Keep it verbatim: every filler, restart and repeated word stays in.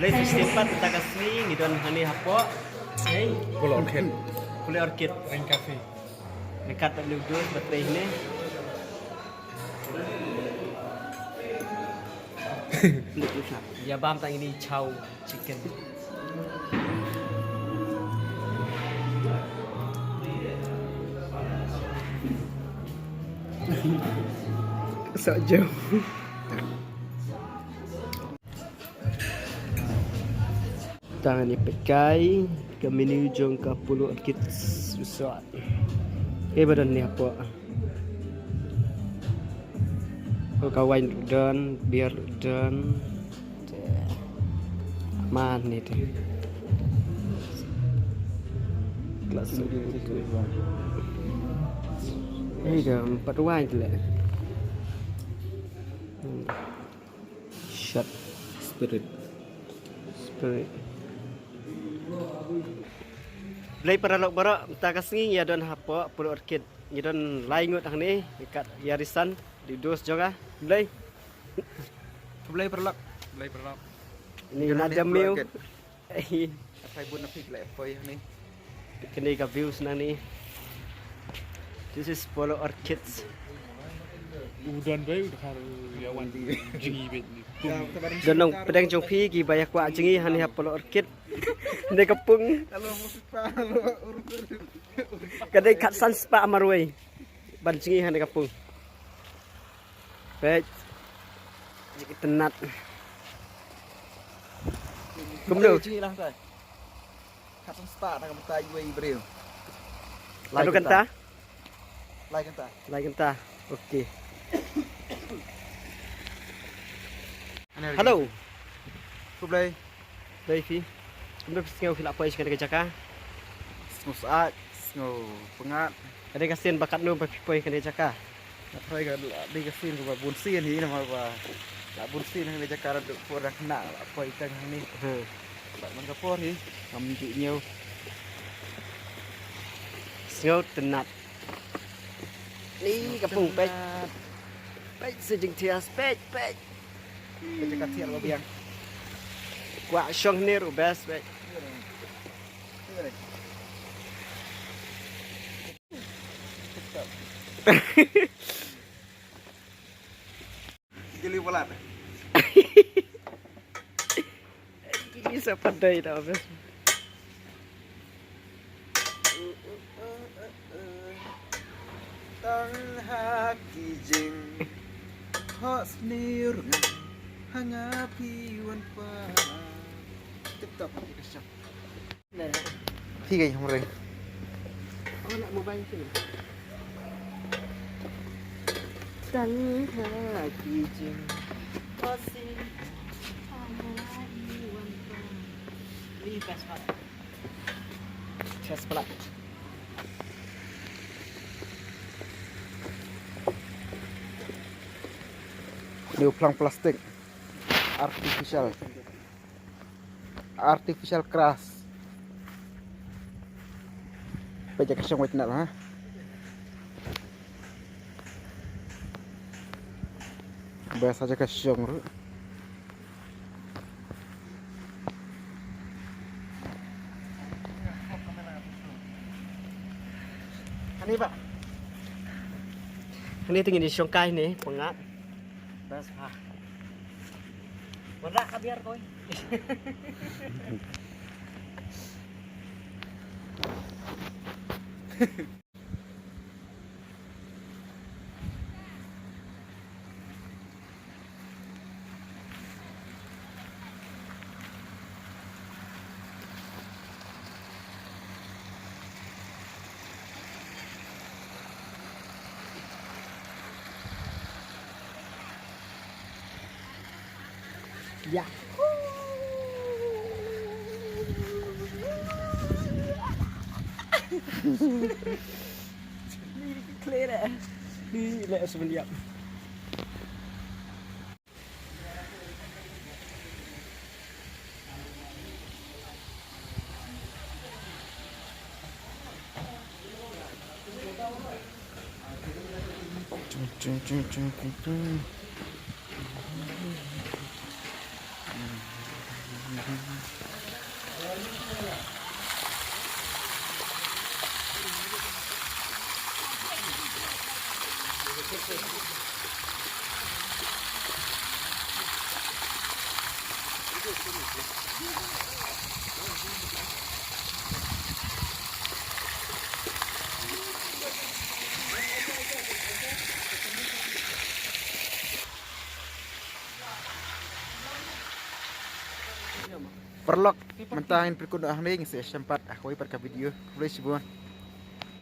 Blei, sa shisien pat mynta ka sngi ngi don hangne hapoh, hei, Polo Orchid. Polo Orchid. Rain Cafe. Ryngkat bad u Dos ba trei hangne. Ïa bam tang ine i chow chicken. Sa jauh. Tang ine pat ka menu jong ka Polo Orchid Resort. Ïa ba don hangne hapoh. Ka wine ruh don, beer ruh don. Te man ne te. Glass ruh don. Hei, ka pat wine te leh. Hmm. Shot. Spirit. Spirit. Blei paralok baroh, mynta ka sngi ngi ïa don hapoh Polo Orchid. Ngi don lai ngut hangne, kat ïa risan, di dos jong nga. Blei. Blei paralok. Blei paralok. Ni na jam miu. Apai bun na pik leh poi ni. Kane ka views na ni. This is Polo Orchids. U don bai u dah ïa wan jngi bit ni. Don nongpdeng jong phi ki ba ïa kwah jngi hangne ha Polo Orchid. Ne ka pung. Ka dei kat san spah marwei ban jngi hangne ka pung. Peit. Itynnad. Kumno? Jngi lang tai. Kat san spah na ka mynta iwei briew. Lai kynta? Lai kynta. Lai kynta. Okay. Hello. Khublei. Dei phi. Kumno phi sngew phi la poi sha kane ka jaka? Sngew syaid, sngew pyngngad. Ka dei ka sien ba katno ba phi poi kane ka jaka? Nga tharai ka dei ka sien kaba bun sien hi namar ba la bun sien kane ka jaka la duk por da khynnah la poi tang hangne. Hmm. Bad man ka por hi ngam ju ñiew. Sngew tynnad. Ni ka pung peit. Peit sa jingthiah peit peit. Ka jaka thiah ba biang. Kwah shong hangne ruh best peit. Gili palat. Gili sa pandai dah best. Tang ha ki jing. Hot sneer ngan ha nga phi wan pa. TikTok. Phi ka hong reng. Oh, nak mobile tu. Tang ha ki jing. Hot sneer. Ni best part. Test pala. Ni u phlang plastik artificial. Artificial grass. Peit ka shong wei tnat ha. Ba sa ka shong ruh. Ani ba. Ani tingin di shong kai ni, pyngat. Bas ha. Wala ka biar koi. Ya. Ni clear eh. Ni le sebenjak. Paralok, mynta ngin pynkut noh hangne, ngin sa ïashem pat ha kawei pat ka video. Khublei shibun.